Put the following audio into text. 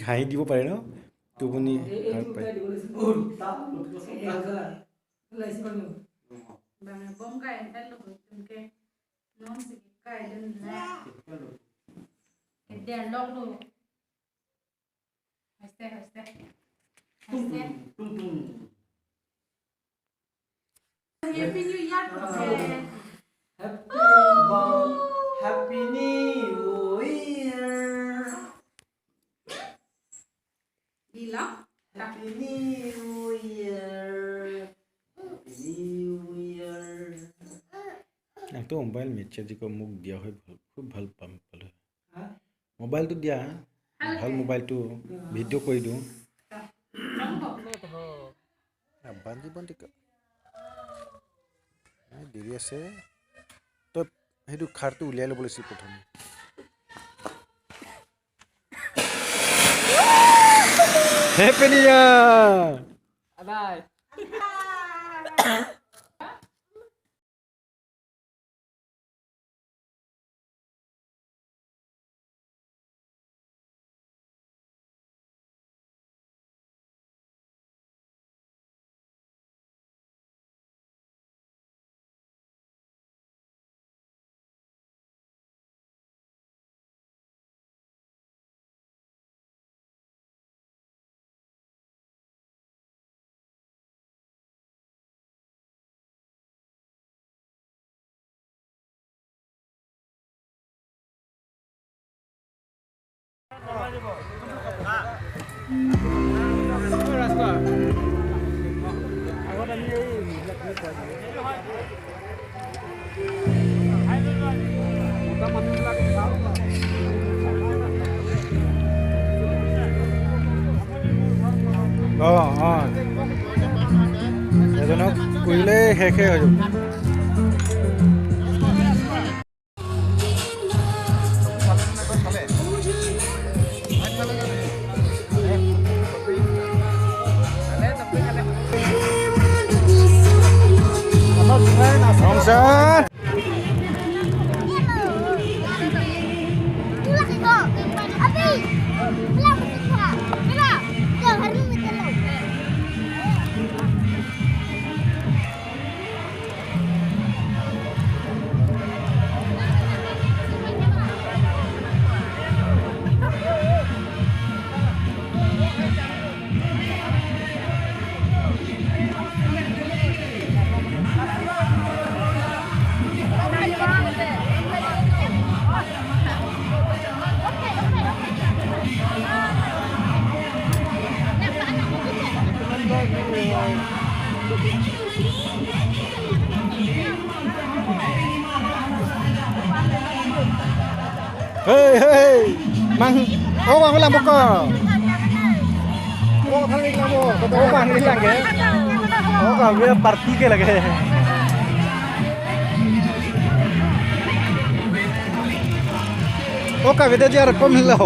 হাঁহি দিব পাৰে ন টোপনি পায়। Happy New Year. Happy New Year. Lila. Happy New Year. Happy New Year. একটা মোবাইল মেচে যি মোক দিয়া হয় খুব ভাল পাম পালে। মোবাইলটো দিয়া ভাল মোবাইলটো ভিডিঅ' কৰি দিওঁ। বান্ধি বান্ধি দেৰি আছে। তই সেইটো খাৰটো উলিয়াই ল'ব লাগিছিল প্ৰথম। Happy new year. Bye. অঁ অঁ এজনক কৰিলে শেষে হৈ যাব। Sir. Hey hey, mang, oh mang làm bốc cờ, oh thằng này làm bốc, oh mang đi làm cái, oh cả về party के लगे। Oh cả về đây giờ có mình là.